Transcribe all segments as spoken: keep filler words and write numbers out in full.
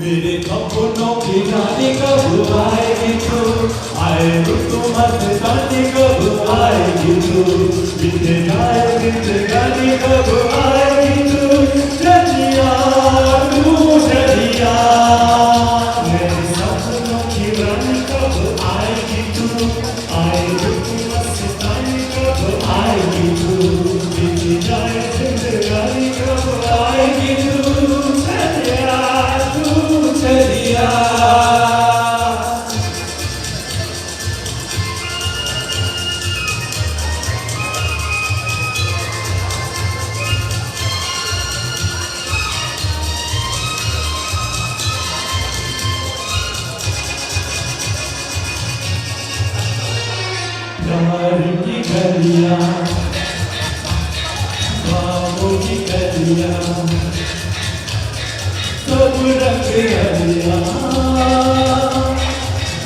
मेरे सपनों की रानी कब आएगी तू? आए रुतु मस्तानी कब आएगी तू? बिखरे जाए जिंदगानी कब आएगी तू? चलिया, तू चलिया। मेरे सपनों की रानी कब आएगी तू? आए रुतु मस्तानी कब आएगी तू? बीत जाए जिंदगानी कब आएगी तू? चलिया, तू चलिया। प्यार की गलियां, ख्वाबों की गलियां, सब रंग गलियां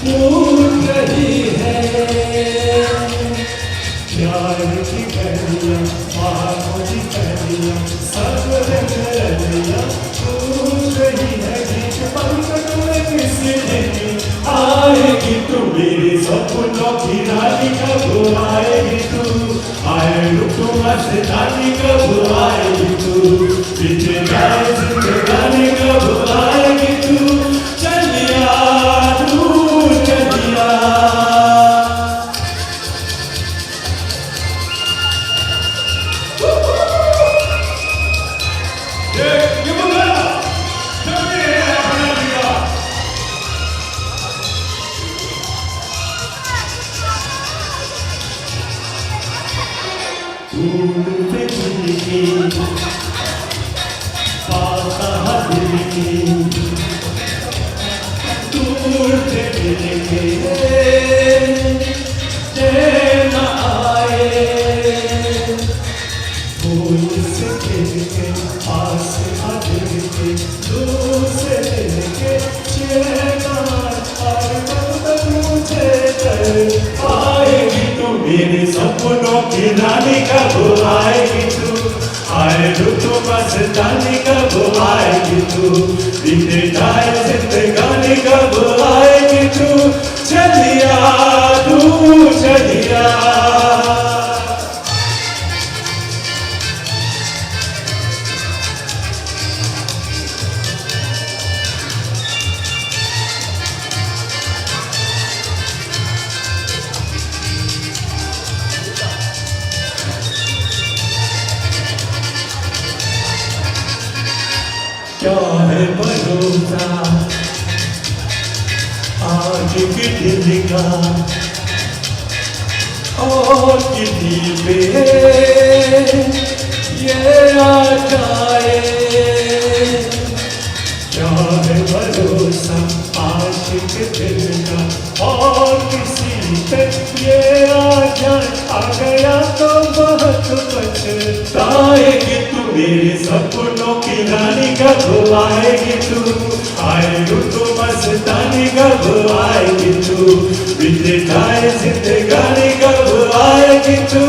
ढूंढ रही है। प्यार की गलियां, ख्वाबों की गलियां, सब रंग गलियां ढूंढ रही है। बीच पंखुड़ियों में किसी दिन आएगी तू, मेरे सपनों की रानी कब आएगी तू? आए रुतु मस्तानी कब आएगी तू? बीत जाए जिंदगानी कब आएगी तू? चलिया, तू चलिया। दूर से दिल के, पास दिल के, दूर से दिल के, चैन आए। कोई से दिल के, पास दिल के, दूर से दिल के, चैन आए। हर दम तुझे कर आएगी तू, मेरे सपनों की रानी कब आएगी तू? आए रुतु मस्तानी कब आएगी तू? बीत जाए जिंदगानी कब आएगी तू? चलिया, तू चलिया। क्या है भरोसा आज के दिल का, और किसी पे ये आ जाए। क्या है भरोसा आशिक दिल का, और किसी पे ये आ जाए। आ गया तो बहुत पछताएगी तू, मेरे सपनों की रानी कब आएगी तू? आए रुतु मस्तानी कब आएगी तू? बीत जाए जिंदगानी कब आएगी तू?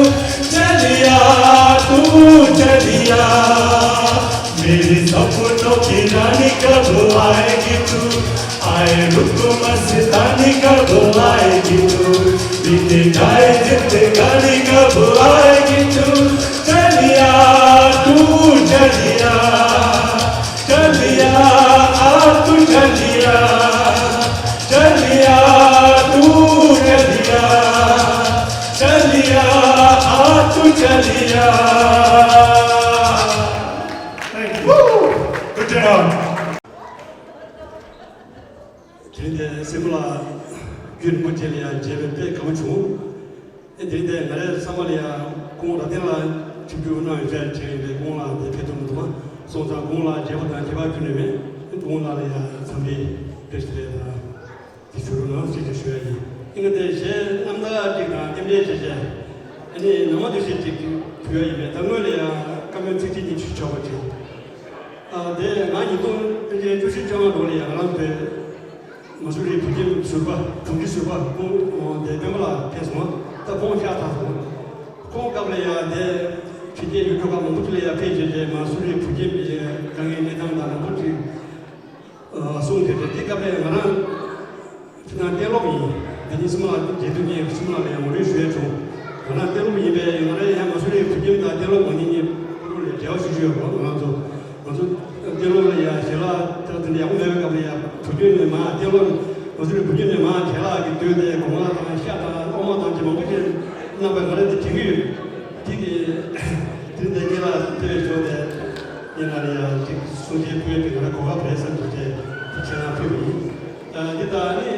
चलिया, तू चलिया। मेरे सपनों की रानी कब आएगी तू? आए रुतु मस्तानी कब आएगी तू? बीत जाए जिंदगानी कब आएगी तू? चलिया, तू चलिया। चलिया, आ तू चलिया। चलिया, तू चलिया। चलिया, आ तू चलिया। Thank you. Good job. དེ་རིང་འདིར་སྲས་མོ་ལགས་རྒྱུན་རིན་པོ་ཆེ་ལ་ཡང་མཇལ་བའི་དཔེ་དགའ་པོ་བྱུང་། ཨེ་དེ་རིང་འདིར་ང་རའི་བསམ་པ་ལ་ཡང་སྐུ་ངོ་རབ་བརྟན་ལགས་ཆིབས་བསྒྱུར་གནང་ཡོད་ཟེར་བྱས་ཡིན་པས། སྐུ་ངོ་ལགས་འདིར་ཕེབས་ཐུབ་མི་འདུག་པ་སོང་ཙང་སྐུ་ངོ་ལགས་མཇལ་བ་དང་ཁྱད་པར་ཁྱོན་ནས་མེད། སྐུ་ངོ་ལགས་ལ་ཡང་འཚམས་འདྲི་བཀྲ་ཤིས་བདེ་ལེགས་དང་། དེ་ཞུ་རོགས་གནང་ཞེས་ཞུ་ཡ་ཡིན། ཨིན་ག་དེ་གཞས་རྣམ་ཐར་ཅིག་དང་རྟེན་འབྲེལ་བྱས་བྱས། ཨ་ནི་ནང་མ་འདུ་ཤེས་ཅིག་ཕུལ་ཡ་ཡིན་པས། ད་སྔོན་ལ་ཡང་བཀའ་མོལ་ཚིག་གཅིག་གཉིས་ཤིག་ཆོག་པ་ཅིག་ཨ་དེ་ང་ཉིས་སྟོང་ཕལ་ཆེར་བཅུ་བཞི་བཅོ་ལྔ་ལོ་ལ་ཡང་ང་རང་ཚོའི་མ་སུ་རི་བོད་ཁྱིམ་ཟུར་པ་དྲུང་ཆེ་ཟུར་པ་ཁོང་དེ་སྤེན་པ་ལགས་ཕེབས་སོང་། ད་ཁོང་ཤག་ཐག་སོང་། ཁོང་སྐབས་ལ་ཡང་དེ་ཕྱི་རྒྱལ་ཡུལ་གྲུ་ཁག་མང་པོ་ཅིག་ལ་ཡང་ཕེབས་བྱས་རྗེས་མ་སུ་རི་བོད་ཁྱིམ་གྱི་དཀའ་ངལ་གནས་སྟངས་དང་མང་པོ་ཅིག་ཨ་གསུངས་ དེ་སྐབས་ལ་ང་རང་ཕྱི་ནང་གཏན་སློབ་ཡིན། ད་ནི་སྲིད་དམག་ལ་རྒྱལ་དུས་ཉིན་སྲིད་དམག་ལ་ཡང་ངོ་སྤྲོད་ཞུ་ཡས་བྱུང་། ང་རང་གཏན་སློབ་ཡིན་པས་ང་རང་ཡང་མ་སུ་རི་བོད་ཁྱིམ་དང་གཏན་སློབ་ངོ་གཉིས་གཉིས་ཕུ་ལུ་ལས་འབྲེལ་བ་ཞུ་རྒྱུ་ཡོད་པ། ང་རང་ཚོ་ང་ཚོ་གཏན་སློབ་ལ་ཡང་ཞལ་ལག་ད་དེ་འདྲ་ཡག་པོ་མེད་པའི་སྐབས་ལ་ཡང་བུ་རྒྱུད་ནས་མར་གཏན་སློབ་མ་སུ་རི་བུ་རྒྱུད་ནས་མར་ཞལ་ལག་གི་དོན་དེ་སྒོ་ང་དང་ཤ་དང་གློག་མ་དང་ཅི་མང་པོ་ཞིག་གནང་བས་ང་རང་དེ་དྲན་གྱི་ཡོད། དེ་གི་དེ་འདྲ་སྙན་ལ་དེ་བས་ཞོག་དེ་སྙན་ལ་ཡང་ཅིག་གསུང་ཆེན་ཕུལ་དེ་ང་རང་གོ་སྐབས་རེད་བསམ་གྱི་དེ་དེ་ཁྱེད་རང་ཕུལ་བ་ཡིན། འདི་ལྟར་ནི་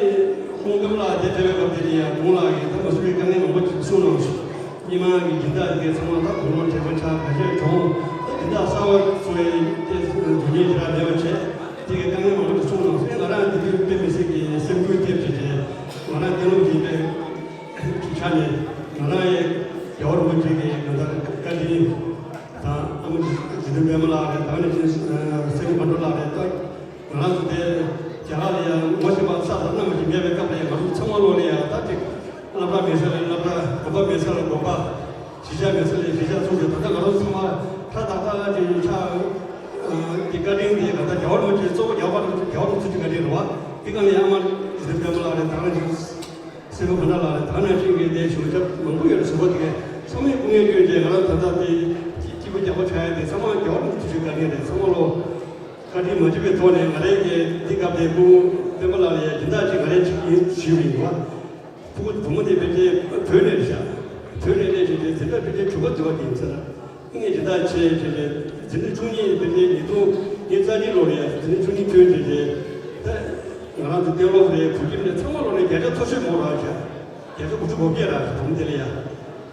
ཁོང་སྐམ་ལགས་དེ་ཕེབས་པའི་སྐབས་དེ་ནི་ཡང་གོང་ལགས་ཀྱིས་ད་མ་སུ་རི་དཀའ་ངལ་མང་པོ་ཞིག་གསུངས་གནང་སོང་། སྙེ་མ་གི་སྦྱིན་བདག་དེ་ཚང་མ་ད་དགུང་ལོ་བགྲེས་པོ་ཆགས་ག་ཤེད་གྲོངས། ད་སྦྱིན་བདག་གསར་པ་ཚོ་ཡི་དེ་དགོས་ངེས་ཞེ་དྲག་མེད་པ་བྱས། དེ་གི་དཀའ་ངལ་མང་པོ་ཞིག་གསུངས་གནང་སོང་། ང་རང་དེ་དུས་དཔེ་མི་སྲིད་ཀྱི་སེམས་འགུལ་ཐེབས་བྱས་བྱས་ང་རང་དེ་ལོ་ཡིན་པའི་ཆ་ནས་ང་རང་ཡི་རྒྱལ་བ་རིན་པོ་ཆེ་གི་ང་ད་བཀའ་དྲིན་དང་ཨ་མ་རྗེ་བཙུན་པད་མ་ལགས་རེད། ད་ནི་ཅིག་སེང་གེ་མགོན་པོ་ལགས་རེད། ད། ང་རང་ཚོ་དེ་རྒྱ་གར་ལ་ཡང་ངོ་ཤེས་པ་ས་དང་གནམ་ཞིག་མེད་པའི་སྐབས་ལ་ཡང་ང་ཚོ་ཚང་མ་ལོག་ནས་ཡང་ད་ཅིག་སློབ་གྲྭ་མེད་ས་ལ་སློབ་གྲྭ། དགོན་པ་མེད་ས་ལ་དགོན་པ། གཞིས་ཆགས་མེད་ས་ལ་གཞིས་ཆགས་ཚུགས་ཏེ། ད་ལྟ་ང་རང་ཚོ་ཚང་མ་ཁ་བཏགས་བཏགས་ཅིག་ཆགས། དེ་བཀའ་དྲིན་དེ་ང་ད་རྒྱལ་བ་རིན་པོ་ཆེ་གཙོ་བོ་རྒྱལ་བ་རིན་པོ་ཆེ་རྒྱལ་བ་རིན་པོ་ཆེ་བཀའ་དྲིན་རེད་བ། དེ་ག་ནས་ཡང་མ་རྗེ་བཙུན་པད་མ་ལགས་རེད། ད་ང་ཅིག་སྲས་མོ་ག་འདྲ་ལགས་རེད། ད་ནང་བཞིན་གྱི་དེ་ཞུ་ཆ་མང་པོ་ཡོད་རེད། ཟུར་པ་དེ་གས་ཚང་མས་སྐུ་ངལ་བསྐྱོན་བྱས་ང་རང་ད་ལྟ་དེ་སྐྱིད་པོ་རྒྱག་པོ་ཆགས་ཡ་དེ་ཚང་མ་རྒྱལ་བ་རིན་པོ་ཆེ་བཀའ་དྲིན་རེད། ཚང་མ་ལོ། བཀའ་དྲིན་མ་བརྗེད་པའི་ཐོག་ནས་ང་རང་གིས་འདི་སྐབས་དེ་སྐུ་ངོ་སྤེན་པ་ལགས་ལ་ཡང་སྦྱིན་བདག་ཅིག་ང་རང་ཅིག་ཡིན་ཞུས་པ་ཡིན་པ། ཕྲུ་གུ་བུ་མོ་དེ་ཕལ་ཆེར་བོད་ནས་རེད་ཤག་བོད་ནས་སླེབས་བྱས་དེ་དེ་འདྲ་ཕལ་ཆེར་གྲུབ་པ་འདི་བ་དེ་ཡིན་ཚར། ངས་སྦྱིན་བདག་བྱས་བྱས་བྱས་འཛིན་གྲྭ་བཅུ་གཉིས་ཕལ་ཆེར་ཉིས་སྟོང་ཉེར་རྩ་གཉིས་ལོ་ལ་ཡང་འཛིན་གྲྭ་བཅུ་གཉིས་ཐོན་བྱས་བྱས། ད་ང་རང་ཚོ་གཏན་སློབ་རེད། བུ་ཁྱིམ་ནས་ཚང་མ་ལོ་ནས་བརྒྱ་ཆ་མཐོ་ཤོས་མོ་རང་ཤག་བརྒྱ་ཆ་དགུ་བཅུ་གོ་བརྒྱད་རང་ཤག་བུ་མོ་དེ་ལ་ཡང་།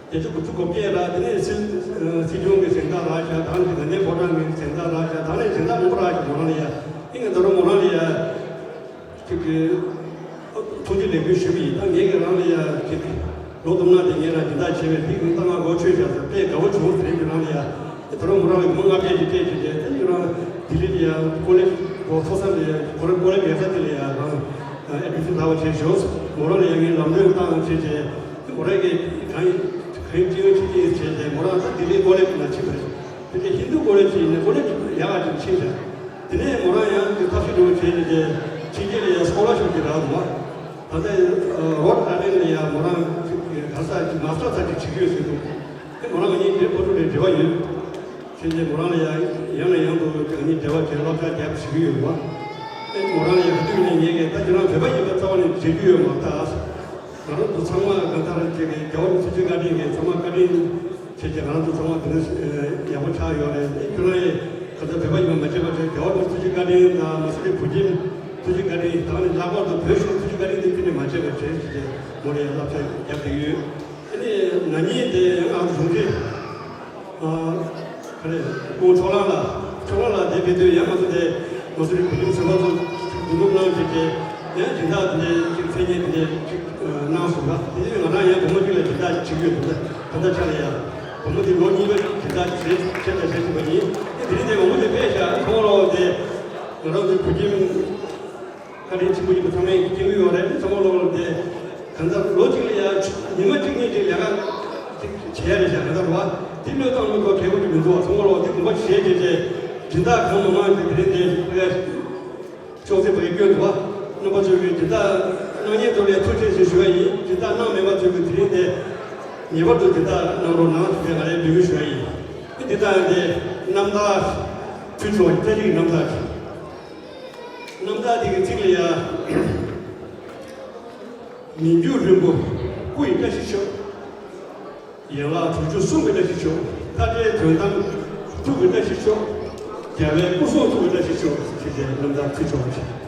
བརྒྱད་ཅུ་དགུ་བཅུ་གོ་བརྒྱད་ར། དེ་ནས་སྲིད་སྲིད་སྐྱོང་གི་གཟེངས་རྟགས་རག་ཤག་དང་དེ་དགའ་ལྡན་ཕོ་བྲང་གི་གཟེངས་རྟགས་རག་ཤག་དང་ནས་གཟེངས་རྟགས་མང་པོ་རག་ཤག་མོ་རང་ལ་ཡ། ཨེ་ང་ད་རུང་མོ་རང་ལ་ཡ་ཅིག་གི་ཐུགས་རྗེ་ལེགས་འབུལ་ཞུས་པ་ཡིན། ད་ངས་ཀྱི་རང་ལ་ཡ་ཅིག་ལོ་དུམ་ན་དེ་ངས་རང་སྦྱིན་བདག་བྱས་པའི་དེ་གི་ད་ང་གོ་ཆོད་བཞག་ས་དཔེ་དགའ་བོ་བྱུང་། དེ་རིང་གི་རང་ལ་ཡ་ཨེ་ད་རུང་མོ་རང་ལ་ཉི་མ་ལྔ་བརྒྱད་ཅིག་སྤྲད་བྱས་བྱས། དེ་ནས་རང་ལྡི་ལི་ལ་ཡ་ཀོ་ལེ་ཇི་གོ་མཐོ་ས་ལ་ཡ་ཀོ་ལེ་ཀོ་ལེ་ཇི་ཡག་ས་དེ་ལ་ཡ་རང་ཨེ་ཌི་མི་ཤན་ལྟ་བ་བྱས་ཞོག་མོ་རང་ལ་ཡ་ངས་ལམ་སྟོན་བཏང་བྱས་བྱས། མོ་རང་གིས་གང་གང་ཅི་ཡོད་ཅི་ཅི་བྱས་ཏེ་མོ་རང་ད་ལྡི་ལི་ཀོ་ལེ་ཇི་ནང་ཕྱིན་པ་རེད། དེ་ནས་ཧིན་རྡུ་ཀོ་ལེ་ཇི་ཡིན་ན་ཀོ་ལེ་ཇི་ཡག་ག་ཅིག་ཕྱིན་ཤག་དེ་ནས་མོ་རང་ཡང་དེ་ཐབས་ཤེས་འདྲ་བོ་བྱས་ནས་དེ་ཕྱིན་རྗེས་ལ་ཡང་སྐོ་ལར་ཤིབ་ཅིག་རག་འདུག་བ། ད་ལྟ་རོ་ཌི་ཨའི་ལན་ལ་ཡང་མོ་རང་ག་ས་ཅིག་མ་སི་ཊར་ས་ཅིག་བྱེད་ཀྱི་ཡོད་ཟེར་འདུག་དེ་མོ་རང་ང་གཉིས་དེ་ཕོ་ཊོ་ལས་འབྲེལ་བ་ཡོད། ཕྱིན་ཆད་མོ་རང་ལ་ཡང་ཡང་ནས་ཡང་དུ་དེ་གཉིས་འབྲེལ་བ་བྱས་སློབ་གྲྭ་རྒྱབ་བྱེད་ཀྱི་ཡོད་པ། ཨེ་མོ་རང་ལ་ཡང་ག་དུས་ནས་ངས་ཀྱི་ད་ཁྱེད་རང་བོད་པ་ཡིན་པ་རྩ་བ་ནས་བརྗེད་རྒྱུ་ཡོད་མ་རེད་ད། ང་རང་ཚོ་ཚང་མ་གང་ལྟར་བྱས་ཀྱི་རྒྱལ་བ་རིན་པོ་ཆེ་བཀའ་དྲིན་གྱིས་ཚང་མ་བཀའ་དྲིན་བྱས་ཀྱི་ང་རང་ཚོ་ཚང་མ་དེ་འདྲ་ཡག་པོ་ཆགས་ཡོད་རེད། ཨེ་ཁྱོད་རང་ཡང་གང་ལྟར་བོད་པ་ཡིན་པ་མ་བརྗེད་པ་བྱས། རྒྱལ་བ་རིན་པོ་ཆེ་བཀའ་དྲིན་དང་མ་སུ་རི་བུ་ཁྱིམ་ཐུགས་རྗེ་བཀའ་དྲིན་དང་ནི་ལྷག་པར་དུ་བོད་གཞུང་ཐུགས་རྗེ་བཀའ་དྲིན་དེ་ཁྱོད་ནས་མ་བརྗེད་པ་བྱས་ཟེར་ཏེ་མོ་ལ་ཡང་བསླབ་བྱ་བརྒྱབ་བསྡད་ཡོད། ཨ་ནི་ན་ནིང་དེ་ཡང་ང་གཞུང་འབྲེལ་ཨ་ག་རེ་སྐུ་ངོ་ཕྱོགས་གླང་ལགས་ཕྱོགས་གླང་ལགས་དེ་ཕེབས་དུས་ཡང་ང་ཚོ་དེ་ང་ཚོ་རིགས་བུ་ཁྱིམ་ཚོ་ལ་ཚོ་ཅིག་བསྡུ་རུབ་གནང་བྱས་ཏེ་ཡང་སྦྱིན་བདག་དེ་འདྲའི་ཅིག་མཚན་སྙན་དེ་འདྲའི་ཅིག་གནང་སོང་ལ། དེ་དུས་ང་རང་ཡང་བུ་མོ་གཅིག་ལ་སྦྱིན་བདག་བྱེད་ཀྱི་ཡོད་འདུག་ད་ལྟ་ཆ་ལ་ཡང་བུ་མོ་དེ་ལོ་གཉིས་པ་སྦྱིན་བདག་བྱས་བྱས་དང་བྱས་ཐུབ་པ་ཡིན། དེ་དེ་རིང་དེ་བུ་མོ་དེ་ཕེབས་ཤག་ཁོང་ལོ་དེ་ང་རང་ཚོའི་བུ་ཁྱིམ། བཀའ་དྲིན་ཆེན་པོ་ཡིན་པ་ཚང་མས་མཁྱེན་གྱི་ཡོད་རེད། ཚང་མ་ལོག་ལ་དེ་གང་ལྟར་ལོ་གཅིག་ལ་ཡང་ཉི་མ་གཅིག་གཉིས་ཅིག་ལས་ཀ་ཅིག་བྱེད་ཡ་རེད་ཤག་གང་ལྟར་བ་དེ་བློས་བཏང་མི་དགོས་གལ་པོ་ཅིག་མི་འདུག་ཚང་མ་ལོག་དེ་དགོངས་པ་བཞེས་བྱས་བྱས་སྦྱིན་བདག་གང་མང་མང་ཅིག་དེ་རིང་དེ་ཕ་གིར་ཅོག་ཙེ་ཕ་གིར་བསྐྱོན་འདུག་རྣམ་པ་ཚོས་ཀྱི་སྦྱིན་བདག་གནང་མཁན་ཚོ་ལ་ཐུགས་རྗེ་ཆེ་ཞུ་བ་ཡིན། སྦྱིན་བདག་གནང་མེད་པ་ཚོས་ཀྱི་དེ་རིང་དེ་ངེས་པར་དུ་སྦྱིན་བདག་གནང་རོགས་གནང་ཞེས་ང་རའི་འབོད་སྐུལ་ཞུ་བ་ཡིན། དེ་ལྟར་དེ་རྣམ་ཐར་ཕུལ་ཆོག་བཀྲ་ཤིས་རྣམ་ཐར། རྣམ་ཐར་དེ་གི་ཚིག་ལ་ཡ། མི་འགྱུར་ལྷུན་པོ་སྐུ་ཡི་བཀྲ་ཤིས་ཤོག་ཡན་ལག་དྲུག་ཅུ་གསུང་གི་བཀྲ་ཤིས་ཤོག་མཐའ་བྲལ་དོན་དམ་ཐུགས་ཀྱི་བཀྲ་ཤིས་ཤོག་རྒྱལ་བའི་སྐུ་གསུང་ཐུགས་ཀྱི་བཀྲ་ཤིས་ཤོག་ཅེས་བྱས་རྣམ་ཐར་ཕུལ་ཆོག་པ་བྱས།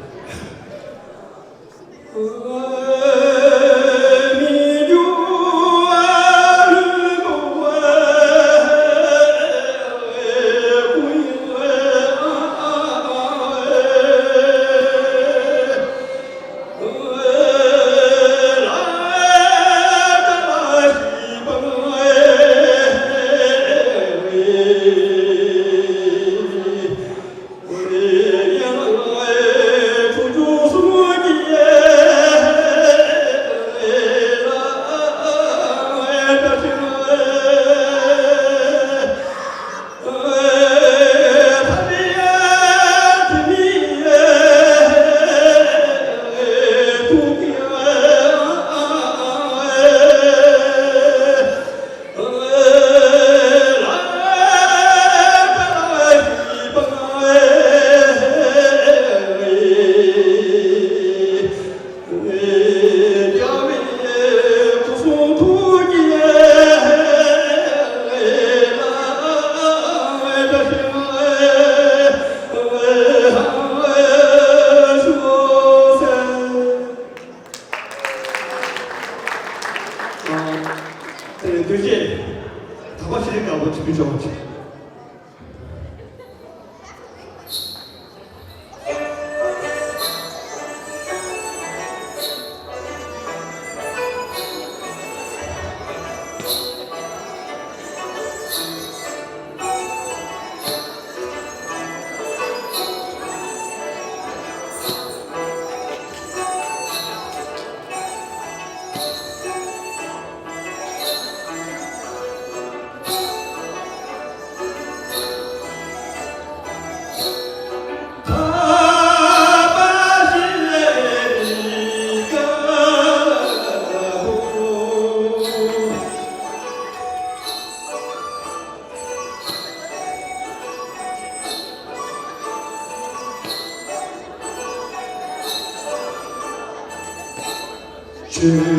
ཐུགས་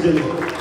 རྗེ་ཆེ།